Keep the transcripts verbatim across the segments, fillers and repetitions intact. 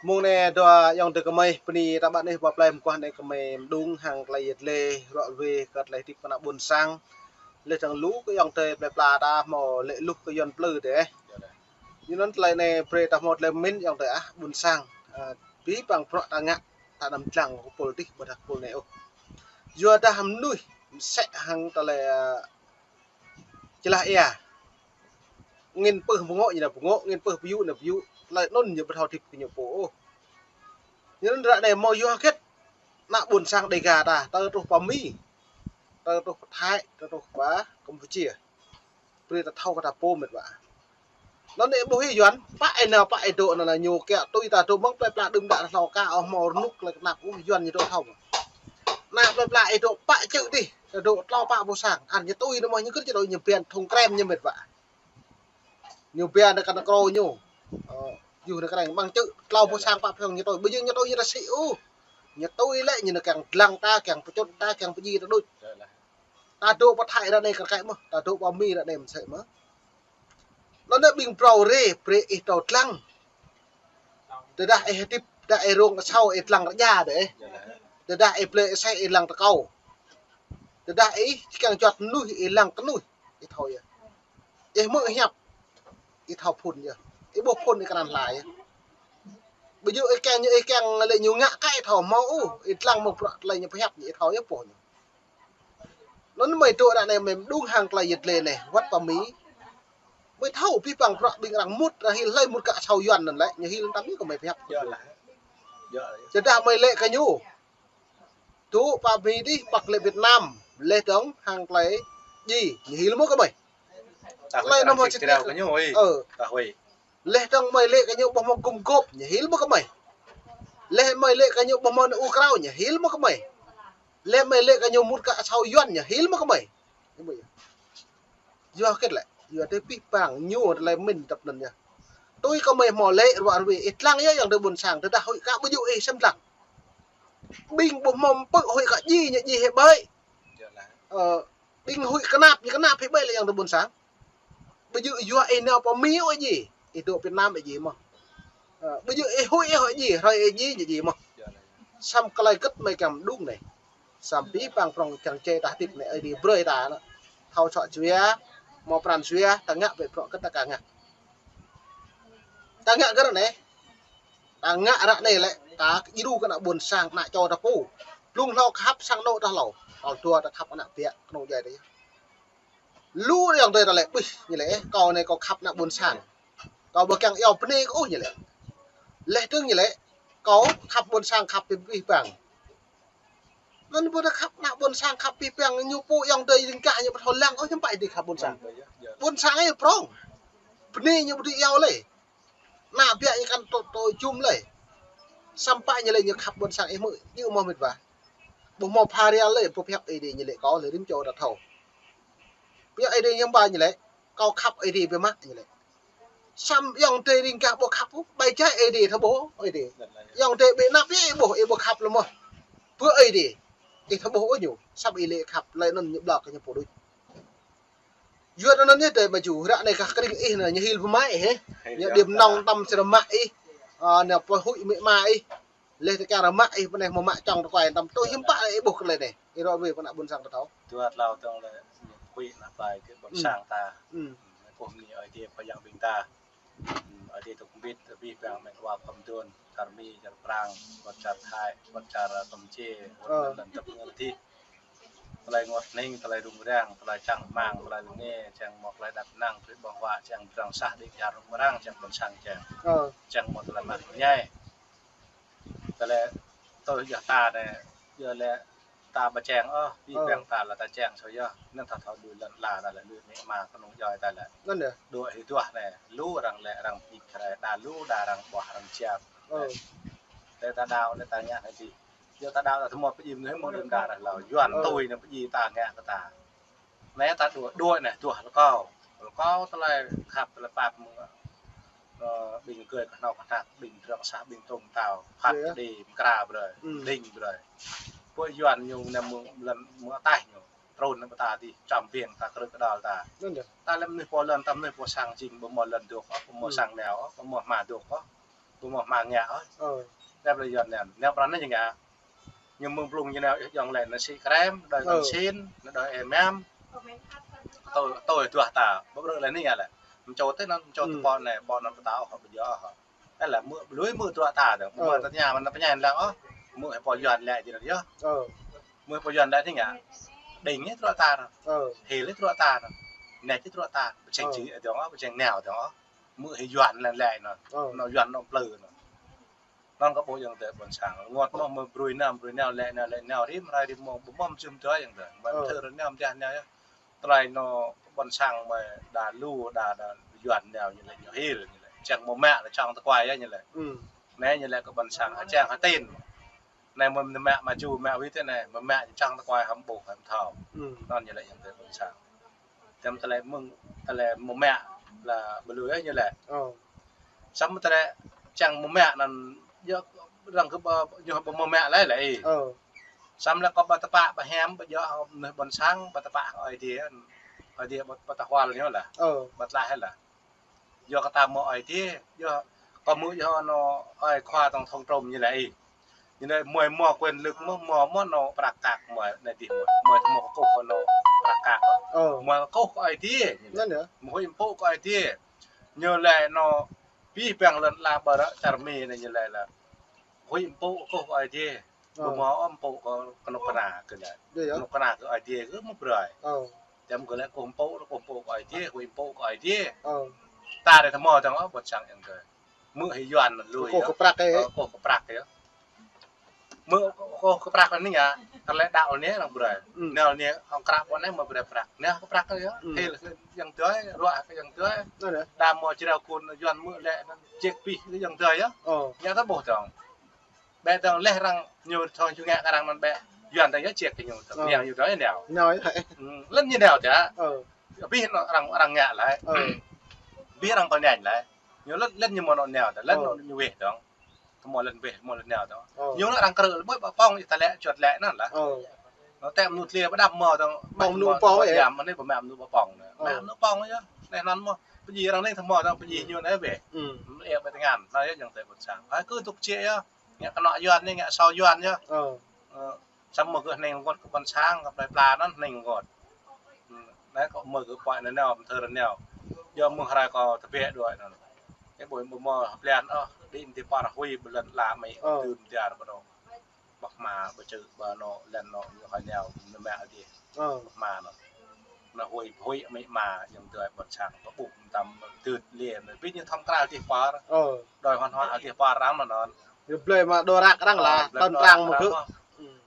Mông anai dua ayŏng adơi gơmơi, bơni ta ƀă anih ƀă plei mơguah anai gơmơi mơđung hăng tơlơi yet lĕ, ruă ruê kơ tơlơi hơdip kơ ană ƀôn sang. Lĕ dơ̆ng lu kơ ayŏng adơi plei pla ta hmâo lĕ luh kơ Yuan plư dêh. Yua anŭn tơlơi anai brơi ta hmâo tơlơi pơmĭn ayŏng adơi ah, ƀôn sang. Ơ, abih bang bruă ta ngă, ta anăm dlăng kơ pôl adih ƀôdah kơ pôl anai ôh. Yua dah mơnuih mơsĕ hăng tơlơi, ơ, čơlah ia. Angĭn pưh bơngŏ ñu nao bơngŏ, angĭn pưh pơyŭ nao pơyŭ. Tơlơi anŭn ñu ƀu thâo hơdip kơ ñu pô ôh. Yua anŭn ră anai hmâo yua hơget ană ƀôn sang Đêga ta, tơl truh pơ Mi, tơl truh pơ Thái, tơl truh pơ Campuchia. Brơi ta thâo kơ ta pô mĕt wa. Anŭn ih ƀuh ih Yuan, pă ih nao pă ih dŏ anŭn ñu kiăng tui ta dŏ mơ̆ng plei pla đưm đă hlâo ka ôh hmâo rơnŭk tơlơi kơnap ôh, Yuan ñu dŏ thâo mơ̆. Ană plei pla ih dŏ pă čư̆ dih, ta dŏ tlâo pă boh sang, ăn ñu tui anŭn mơ̆ ñu kơ čơđôi ñu bĕn thŭng krem ñu mĕt wa. Ñu bĕn anŭn kăn krô ñu. Ơ, yua anŭn krem ƀăng čư̆ tlâo boh sang pă pơhiong ñu tui, ƀu djơ̆ ñu tui ñu ta sĭ ôh. Ñu tui lĕ ñu anŭn kiăng dlăng ta, kiăng pơčŭt ta, kiăng pơjing ta đôč. Ta dŏ pơ Thái ră anai kar kaĭ mơ̆, ta dŏ pơ Mi ră anai mơsĕ mơ̆. Anŭn anai ƀing phrâo rê, brơi ih thâo dlăng. Tơdah ih hơdip, tơdah ih rông asâo ih dlăng rơđah dêh. Tơdah ih blơi aseh ih dlăng tơkâo. Tơdah ih kiăng juăt mơnuih ih dlăng kơ mơnuih, ih thâo yơh. Ih hmư̆ ih hiăp, ih thâo phŭn yơh. Ih ƀuh phŭn ih kơnăn hla yơh. Ƀu djơ̆ ih kiăng ñu, ih kiăng lĕ ñu ngă kơ ih thâo hmâo ôh, ih dlăng mơ̆ng bruă tơlơi ñu pơhiăp ñu ih thâo yơh pô ñu. Anŭn gơmơi dŏ ră anai gơmơi mơđung hăng tơlơi yet lĕ anai, wơ̆t pơ Mi. Gơmơi thâo abih bang bruă ƀing arăng mŭt, arăng hil hlơi mŭt kơ asâo Yuan anŭn lĕ, ñu hil tăm ñu gơmơi pơhiăp. Yơh lah. Yơh lah. Tơdah gơmơi lĕ kơ ñu. Dŏ pơ Mi dih, păk lĕ Việt Nam, leh dơ̆ng hăng tơlơi djai, ñu hil mơ̆ kơ gơmơi. Tơlơi anŭn mơ̆ čih kơ ñu, ơi. Ơ. Leh dơ̆ng gơmơi lĕ kơ ñu ƀuh mơ̆ gum gôp, ñu hil mơ̆ kơ gơmơi. Leh gơmơi lĕ kơ ñu ƀuh mơ̆ nao ukrao, ñu hil mơ̆ kơ gơmơi. Leh gơmơi lĕ kơ ñu mŭt kơ asâo Yuan, ñu hil mơ̆ kơ gơmơi. Yua hơget lĕ, yua tơ abih bang ñu tơlơi pơmĭn tơpă anŭn yơh. Tui kơ gơmơi hmâo lĕ ruă ruê, ih dlăng yơh ayŏng adơi ƀôn sang, tơdah huĭ kơ ƀu djơ̆ ih sem dlăng. Ƀing ƀuh mơ̆ pơ̆ huĭ kơ djai ñu djai hĭ ƀơi. Ơ, ƀing huĭ kơnap ñu kơnap hĭ ƀơi lĕ ayŏng adơi ƀôn sang. Ƀu djơ̆ yua ih nao pơ Mi ôh ih djai, ih dŏ Việt Nam ih djai mơ̆. Ơ, ƀu djơ̆ ih huĭ ôh ih djai, hrơi ih djai ñu djai mơ̆. Samơ̆ tơlơi hơget gơmơi kiăng mơđung anai. Samơ̆ abih bang prŏng kiăng čê ta hơdip anai, Ơi Adai brơi ta anŭn. Thâo čŏk jua, hmâo pran jua, ta ngă ƀơi bruă hơget ta kiăng ngă. Ta ngă hơget anai. Ta ngă ră anai lĕ, ta djru kơ ană ƀôn sang, ană čô ta pô. Blung hlâo khăp sang anŏ ta hlâo. Tal dua ta khăp ană biă, kơnung djai ta yơh. Lu ayŏng adơi ta lĕ, ƀuh, ñu lĕ, ơ, kâo anai kâo khăp ană ƀôn sang. Kâo ƀu kiăng iâu bơnai kâo ôh ñu lĕ. Leh dơ̆ng ñu lĕ, kâo khăp ƀôn sang khăp abih bang. Anŭn ƀu ta khăp ană ƀôn sang khăp abih bang ñu pô ayŏng adơi ring gah ñu ƀu thâo lăng ôh ñu pă ih dih khăp ƀôn sang. Ƀôn sang ih prŏng. Bơnai ñu ƀu dưi iâu lĕ. Ană biă ñu kăn tŏ, tŏ jum lĕ. Samơ̆ pă ñu lĕ ñu khăp ƀôn sang ih hmư̆, ñu mơ̆ mĕt wa. Ƀu hmâo pha rial lĕ, ƀu pơhiăp Ơi Adai ñu lĕ kâo lĕ rĭm čô ta thâo. Pơhiăp Ơi Adai ñu ƀă ñu lĕ, kâo khăp Ơi Adai biă mă ñu lĕ. Samơ̆ ayŏng adơi ring gah ƀu khăp ôh, ƀai jai Ơi Adai thâo ƀuh, Ơi Adai. Ayŏng adơi ƀơi anăp ih ƀuh, ih ƀu khăp lơi mơ̆. Pơ Ơi Adai, ih thâo ƀuh ôh ñu, samơ̆ ih lĕ khăp, tơlơi anŭn ñu blŏk kơ ñu pô đôč. Yua anŭn yơh adơi mơ̆ ju, ră anai kah kơ ring ih anai, ñu hil pơmai ih, ơ. Ñu đĭm nong tăm sơrơmă ih, ơ, ñu pơhuĭ amĭ ama ih. Leh tơkeng rơmă ih pơ anai hmâo mă čŏng tơkuai tăm tui hiư̆m pă lĕ ih ƀuh tơlơi anai. Ih ruă ruê pơ ană ƀôn sang ta thâo. Dua tlâo dơ̆ng lĕ ñu pơhuĭ ană plei kơ ƀôn sang ta. Ơ. Ƀuh mơni Ơi Adai pơyang ƀing ta. Ơ, Ơi Adai dŏ kơmbit abih bang met wa khŏm dŏn, čar Mi, čar Prang, wơ̆t čar Thái, wơ̆t čar Kampuchia, wơ̆t lŏn dăp ngă dih. Tơlơi rơngot hning, tơlơi rŭng răng, tơlơi čang rơmang, tơlơi rơnge, čang mơ̆ tơlơi đăp năng, tơlơi ƀơ̆ng huă, čang pơdrŏng sah đĭ čar rŭng răng, čang ƀôn sang čang. Ơ. Čang mơ̆ tơlơi mah ñai. Tơlơi tui yơh ta anai, yơh lĕ ta ƀu čang ôh, abih bang ta lĕ ta čang soh yơh. Anŭn ta thâo lui lŏn ala ta lĕ, lui amĭ ama kơnung djuai ta lĕ. Anŭn yơh. Dŏ hĭ duah anai, lu arăng lĕ arăng pit kơrai, đa lu đa arăng ƀuah arăng jap. Ơ. Lĕ ta đaŏ, lĕ ta ngă anai dih. Yua ta đaŏ ta tơmơ̆ pơjing anai mơ̆ đưm đă arăng hlâo. Yuan tui anai pơjing ta ngă kơ ta. Anai ta dŏ, dŏ anai, dŏ rơkâo. Rơkâo tơlơi khăp tơlơi pap mơ̆ng, ơ, ƀing gơ̆ kơhnâo kơhnăk, ƀing drŏng sah, ƀing tŭm tao, phat kơđi, mơkra brơi, đing brơi. Pô Yuan ñu anai mơ̆ng lŏn mơ̆ng ataih ñu. Trŭn anai ƀơi ta dih, čăm biêng ta krư̆ kơđăl ta. Ta lĕ mơnuih pô lŏn, ta mơnuih pô sang jing, ƀu hmâo lŏn dŏ ôh, ƀu hmâo sang nao ôh, ƀu hmâo hma dŏ ôh. Ƀu mơ̆ hmang ngă ôh. Ơ. Lĕ ƀơi Yuan anai. Anai pran anai ñu ngă. Ñu mơ̆ng blung ñu anai yŏng lĕ anai sĭ krem, đơi anai sĭn, anai đơi ê mem. Tui, tui duah ta. Ƀu brơi lĕ anai ngă lĕ. Mơčô tơ anŭn, mơčô tơ pô anai, pô anŭn pơtao hŏ, ƀu djơ̆ hŏ. Ơ lĕ mơ̆ lui mơ̆ truă ta dơ̆ng. Mơ̆ tơña mơ̆n tơña lăng ôh. Mơ̆ hĭ pô Yuan lĕ jing yơh. Mơ̆ hĭ pô Yuan lĕ anai ngă. Đing yơh truă ta anŭn. Hil yơh truă ta anŭn. Nĕ yơh truă ta. Pơčeng či dơ̆ng ôh, pơčeng nao dơ̆ng ôh. Mơ̆ hĭ Yuan lĕ lĕ anŭn. Anŭn Yuan anŭn plư anŭn. Anŭn kơ ƀuh ayŏng adơi ƀôn sang. Rơngot mơ̆ mơ̆ brơi nao, brơi nao lĕ nao, lĕ nao rĭm hrơi rĭm mông, ƀu mơ̆ mơ̆ jum tui ayŏng adơi. Mơ̆ thơ rơngiao mơ̆ jah nao yơh. Tơlơi anŭn ƀôn sang mơ̆ đa lu, đa, đa Yuan nao ñu lĕ ñu hil, ñu lĕ. Čang mơ̆ mă lĕ čang tơkuai yơh ñu lĕ. Anai ñu lĕ kơ ƀôn sang, hơčang hơtin. Anai mơ̆ mă mă mă ju mă wĭt anai, mơ̆ mă čang tơkuai hăm ƀuh hăm thâo. Anŭn ñu lĕ ayŏng adơi ƀôn sang. Tơm tơlơi mơ̆ng, tơlơi mơ̆ mă lĕ ƀu lui yơh ñu lĕ. Samơ̆ tơlơi čang mơ̆ mă anŭn yơh arăng kơ ƀu, ñu ƀu mơ̆ mă lĕ lĕ ih. Samơ̆ lĕ kơ ƀă tơpă ƀă hiam ƀă djơ̆ mơnuih ƀôn sang ƀă tơpă kơ Ơi Adai. Ơi Adai ƀă, ƀă tơhual ñu lĕ. Ƀă tlaih lĕ. Yua kơ ta mơ̆ Ơi Adai, yua kơ mơ̆ yua anŭn ơi khua tong thong trôm ñu lĕ ih. Ñu lĕ mơi mơ̆ quyền lực mơ̆, mơ̆, mơ̆ anŭn prăk kăk mơi anai dih mơi. Mơi tơ mơ̆ kơkuh kơ anŭn prăk kăk. Mơi kơkuh kơ Ơi Adai. Ñu lĕ mơ̆ huĭ mpŭ kơ Ơi Adai. Ñu lĕ anŭn pih păng lŏn ala ƀơi ră čar Mi anai ñu lĕ lĕ. Huĭ mpŭ kơkuh kơ Ơi Adai. Ƀu mơ̆ ôh mpŭ kơ kơnuk kơna kơ lĕ. Kơnuk kơna kơ Ơi Adai kơ mơ̆ brơi. Tơm kơ lĕ kơkuh mpŭ, kơkuh mpŭ kơ Ơi Adai, huĭ mpŭ kơ Ơi Adai. Ta ră tơ mơ̆ dơ̆ng ôh ƀôn sang ayŏng adơi. Mơ̆ hĭ Yuan lui kơkuh kơ prăk yơh. Kơkuh kơ prăk yơh. Mơ̆ kơkuh kơ prăk anai ngă, tơlơi đaŏ anai arăng brơi. Nao anai hŏng krăp ƀôn anai mơ̆ brơi prăk. Nao kơ prăk yơh. Hil kơ ayŏng adơi, ruă kơ ayŏng adơi. Đa mơ̆ jrao kun Yuan mơ̆ lĕ anŭn ček pih kơ ayŏng adơi yơh. Ngă ta ƀuh dơ̆ng. Ƀĕ dơ̆ng leh arăng ñu thâo ñu ngă kơ arăng anŭn ƀĕ. Yuan dơ̆ng yơh ček kơ ñu dơ̆ng. Nao ñu dơ̆ng yơh nao. Nao yơh. Lăn ñu nao ta. Abih anŭn arăng, arăng ngă lĕ. Abih arăng pơñen lĕ. Ñu lăn, lăn ñu mơ̆ anŭn nao ta. Lăn anŭn ñu weh dơ̆ng. Tơ mơ̆ lăn weh, mơ̆ lăn nao dơ̆ng. Ñu lĕ arăng krư̆ lĕ ƀơi ƀă pŏng ih ta lĕ čuăt lĕ anŭn lĕ. Anŭn tơm mơnuih tlia ƀă đăm mơ̆ dơ̆ng. Ƀă mơnuih ƀă pŏng yơh. Yam anai ƀă mă mơnuih ƀă pŏng anai. Mă mơnuih pŏng yơh. Anai anŭn mơ̆. Pơjing arăng anai tơ mơ̆ dơ̆ng pơjing ñu anai weh. Lĕ ƀơi tơngan. Anai yơh ayŏng adơi ƀôn sang. Hai kơ tŭk čĕ yơh. Ngă kơnuk Yuan anai, ngă asâo Yuan yơh. Samơ̆ kơ hning rơngot kơ ƀôn sang, kơ plơi pla anŭn hning rơngot. Anai kơ mơ̆ kơ pơai anai nao, mơ̆ thơ anai nao. Yua mơ̆ng hrơi kơ tơbiă đuaĭ anŭn. Ơ ƀu, ƀu mơ̆ hơplian ôh, đĭ mơ̆ tơpă huĭ ƀơi lŏn ala Mi, tơm tơyar ƀơi anŭn. Ƀă hma, ƀă čư̆, ƀă anŭn, lăn anŭn, ñu hơi nao, ñu mă adih. Ƀă hma anŭn. Anŭn huĭ, huĭ amĭ ama, ayŏng adơi ƀôn sang, pơƀuh mơtam, tơt lĕ, anŭn abih ñu thâo krao adih păr. Đòi hoàn hảo adih păr arăng anŭn. Ñu blơi mă đô rak arăng lah, tơl arăng mơ̆ kơ.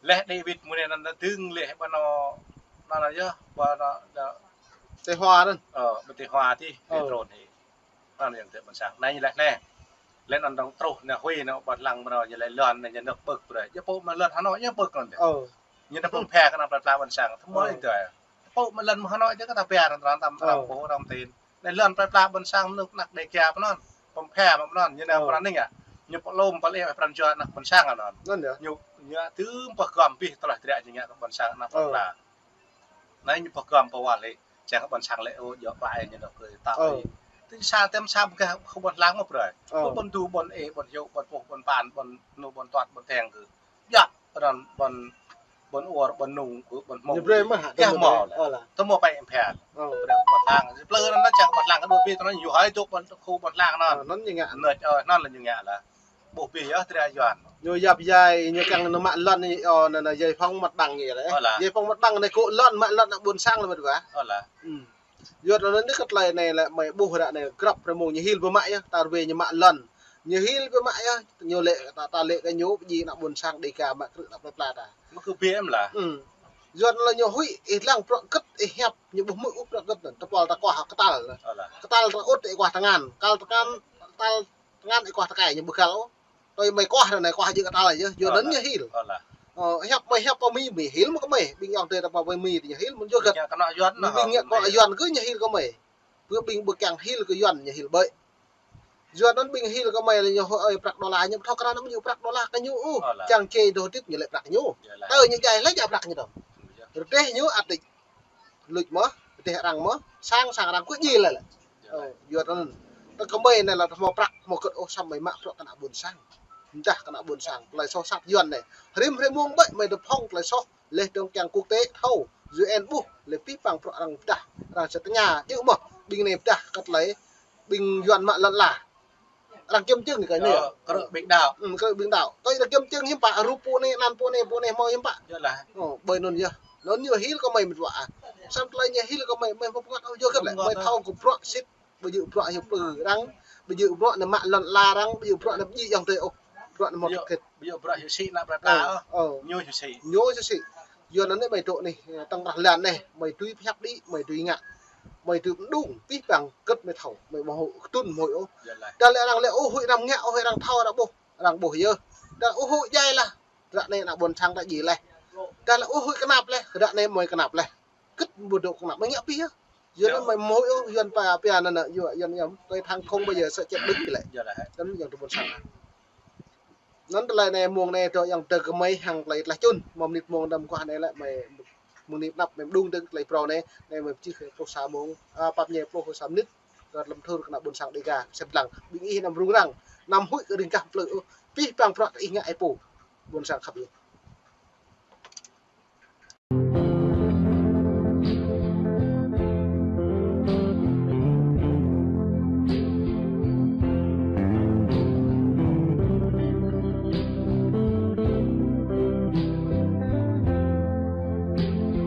Leh David mơ̆ anai anŭn dơ̆ng leh ƀă anŭn, anŭn yơh, ƀă anŭn, tơhua anŭn. Ƀă tơhua adih, Pêtrô anai. Anŭn ayŏng adơi ƀôn sang. Anai ñu lĕ anai. Lĕ anŭn dơ̆ng truh anai huĭ anŭn ƀôn lan ƀơi anŭn ñu lĕ lŏn anai ñu nao pơ̆k brơi. Yua pô mă lŏn Hà Nội ñu pơ̆k anŭn. Ñu nao pơ̆k phe kơ anŭn plơi pla ƀôn sang. Tơmơi anŭn tui. Yua pô mă lŏn Hà Nội ñu kơ ta phe anŭn tơrăng tam arăng pô arăng tin. Anai lŏn plơi pla ƀôn sang mơnuih anăk Dêga pơ anŭn. Pơ̆k phe mă anŭn ñu nao pơ anŭn anai ngă. Ñu pơlom pơleh pran jua anăk ƀôn sang anŭn. Ñu, ñu tơm pơgăm abih tơlơi triă ñu ngă kơ ƀôn sang anăk plơi pla. Anai ñu pơgăm pơwal lĕ, čang kơ ƀôn sang lĕ, ơ, djơ̆ plơi ñu nao kơ ta. Tơ sa tơm sa ƀu kơ ƀôn lan mơ̆ brơi. Ƀôn Du, ƀôn Ê, ƀôn Hiu, ƀôn Puh, ƀôn Pan, ƀôn Nu, ƀôn Tuăt, ƀôn Teng kơ. Yua, ƀôn, ƀôn, ƀôn Ur, ƀôn Nung, kơ ƀôn Hmông. Ñu brơi mơ̆ hă, yua tơmơi mơ̆ brơi. Ơ lah. Tơmơi pơai phe. Ơ. Brơi ƀôn lan. Plơi anŭn čang ƀôn lan kơ dua pi tơnŭn ñu hơi dŏ ƀôn khu ƀôn lan anŭn. Ơ, anŭn ñu ngă. Anŭn, ơ, anŭn lĕ ñu ngă lah. Ƀuh abih yơh triă Yuan. Ñu yap yai, ñu kiăng nao mă lŏn anai, ơ, anai, anai, giải phóng mặt bằng anai lĕ. Ơ lah. Giải phóng mặt bằng anai kơ lŏn, mă lŏn anăk ƀôn sang lĕ mơ̆ dua. Ơ lah. Yua anŭn anai kơ tơlơi anai lĕ mơi ƀuh ră anai grăp rơmông ñu hil ƀu mă yơh, ta rơwĕ ñu mă lŏn. Ñu hil ƀu mă yơh, ñu lĕ ta, ta lĕ kơ ñu pơjing anăk ƀôn sang Dêga mă krư̆ anăk plơi pla ta. Mơ̆ kơ biă mơ̆ lah. Yua anŭn lĕ ñu huĭ, ih lăng prăk gĭt, ih hiăp, ñu ƀuh mơ̆ ƀuh prăk gĭt anŭn, tơpul ta kuah kơtal. Ơ lah. Kơtal ta ŭt ih kuah tơngan, kơtal tơngan, kơtal tơngan ih kuah tơkai ñu ƀu găl ôh. Tui mơi kuah anai kuah jing kơtal yơh, yua anŭn ñu hil. Ơ lah. Ơ, hiăp mơi hiăp pơ Mi, Mi hil mơ̆ kơ mơi. Ƀing ayŏng adơi ta pơ Mi ñu hil mơ̆ yua gơ̆t. Ƀing ngă kơnuk Yuan anŭn. Ƀing ngă kơnuk Yuan kơ ñu hil kơ mơi. Ƀing ƀing ƀu kiăng hil kơ Yuan ñu hil ƀơi. Yua anŭn ƀing hil kơ mơi lĕ ñu hơi ơi prăk đô la ñu ƀu thâo krăn anŭn ñu prăk đô la kơ ñu ôh. Ơ lah. Čang čê dŏ hơdip ñu lĕ prăk ñu. Yua lah. Tơ ñu djai lĕ djai prăk ñu dơ̆ng. Rơdêh ñu ăt đĭ. Luč mơ̆, rơdêh arăng mơ̆, sang sang arăng kơ djai lĕ lĕ. Ơ, yua anŭn. Tơ kơ mơi anai lĕ hmâo prăk, hmâo kơ̆t ôh, samơ̆ mă bruă kơ ană ƀôn sang. Mơdah kơ ană ƀôn sang, tơlơi soh sat Yuan anai. Rĭm hrơi mông ƀĕ mơi tơ phŏng tơlơi soh, leh dŏng kiăng quốc tế thâo, U N ƀuh, leh pih păng bruă arăng pơdah, arăng sat tơña, djơ̆ mơ̆, ƀing anai pơdah kơ tơlơi, ƀing Yuan mă lŏn ala. Arăng kiểm chứng kơ anai. Ơ, krư̆ ƀing đaŏ. Ư, krư̆ ƀing đaŏ. Tui arăng kiểm chứng hiư̆m pă, rup pô anai, anăn pô anai, pô anai hmâo hiư̆m pă. Yơh lah. Ơ, ƀơi anŭn yơh. Anŭn ñu hil kơ mơi mơ̆n wă. Samơ̆ tơlơi ñu hil kơ mơi, mơi hmâo pơngăt ôh, yua kơ lĕ mơi thâo kơ bruă sĭt, ƀu djơ̆ bruă ñu plư arăng, ƀu djơ̆ bruă ñu mă lŏn ala arăng, ƀu djơ̆ bruă ñu pơjing ayŏng adơi ôh. Bruă ñu hmâo tơkĕt. Ƀu djơ̆ bruă ñu sĭ ană plơi pla ôh. Ơ. Ñu ñu sĭ. Ñu ñu sĭ. Yua anŭn anai mơi dŏ anai, tơ̆ng rah lan anai, mơi tui pơhiăp đĭ, mơi tui ngă. Mơi tui mơđung, pih păng kơ̆t mơi thâo, mơi ƀu hmâo, kơtŭn mơi ôh. Yơh lah. Tơdah lĕ arăng lĕ ôh huĭ anăm ngă, ôh huĭ arăng thâo arăng ƀuh, arăng ƀuh yơh. Tơdah ôh huĭ djai lah, ră anai ană ƀôn sang ta djai leh. Tơdah lĕ ôh huĭ kơnap leh, ră anai mơi kơnap leh. Kơ̆t ƀu dŏ kơnap, mơi ngă pih yơh. Yua anŭn mơi hmâo ôh, Yuan pă, pia anŭn anŭn, Yuan, Yuan, Yuan, tơlơi thăng không bao giờ sẽ chịu đứng lĕ. Yơh lah. Tơl ayŏng adơi ƀôn sang. Anŭn tơlơi anai mông anai dŏ ayŏng adơi kơ mơi hăng tơlơi tlaih čun. Mơ̆ng mơnit mông đăm kuah anai lĕ mơi mơ̆ng anai pơanăp mơi mơđung dơ̆ng tơlơi phrâo anai, anai mơi pơčih pluh sa mông, a, păp ñe pluh sa mơnit. Kơ lăm thur kơ ană ƀôn sang Dêga, sem lăng. Ƀing ih anăm rŭng răng, anăm huĭ kơ ring kah plư ôh. Pih păng bruă kơ ih ngă ih pô. Ƀôn sang khăp ih.